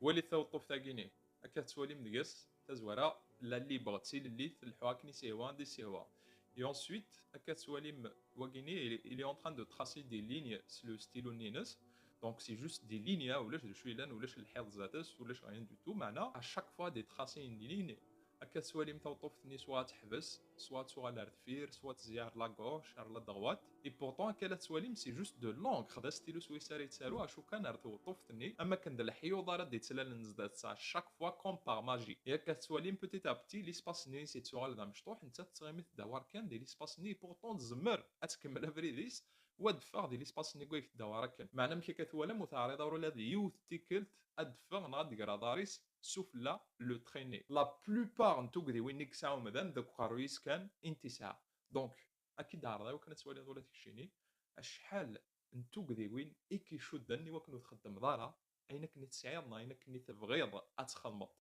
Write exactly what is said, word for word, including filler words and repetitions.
Walit taweṭṭuft-agi-ni. Akka tettwalim deg-s tazwara la libre, d tilellit, tleḥḥu akken i s-ihwa, anda i s-ihwa. Et ensuite, akka tettwalim wagini, il, il est en train de tracer des lignes s le stylo-nni-ines. Donc c'est juste des lignes, ah, ulac d acu yellan, ulac lḥiḍ zdat-s, ulac rien du tout. Meɛna, à chaque fois des tracés n lignes, akka tettwalim taweṭṭuft-nni soit teḥbes, soit tuɣal ar deffir, soit tezzi ar la gauche, ar la droite. Et pourtant, akka la tettwalim, c'est juste de l'encre, d astilu swayes ara yettaru, acu kan ar tweṭṭuft-nni, am akken d leḥyuḍ ara d-yettlalen zdat-s, à chaque fois comme par magie. Et akka tettwalim petit à petit, l'espace-nni yettuɣal d amecṭuḥ, nettat tettɣimi tdawar kan di l'espace-nni, et pourtant tzemmer ad tkemmel abrid-is, u ad d-teffeɣ di l'espace-nni deg wayeg tdawar akken. Meɛna amek akka twalam ur teɛriḍ ara ula d yiwet n tikkelt ad d-teffeɣ neɣ ad d-tger aḍar-is sufella le traîner. La plupart n tugdiwin i yesɛa umdan deg uqerruy-is kan i n-tesɛa. Donc, ad k-id-ɛerḍeɣ i wakken ad twaliḍ ula d keččini acḥal n tugdiwin i k-icudden i wakken ur txeddmeḍ ara ayen akken i tesɛiḍ neɣ ayen akken i tebɣiḍ ad txedmeḍ.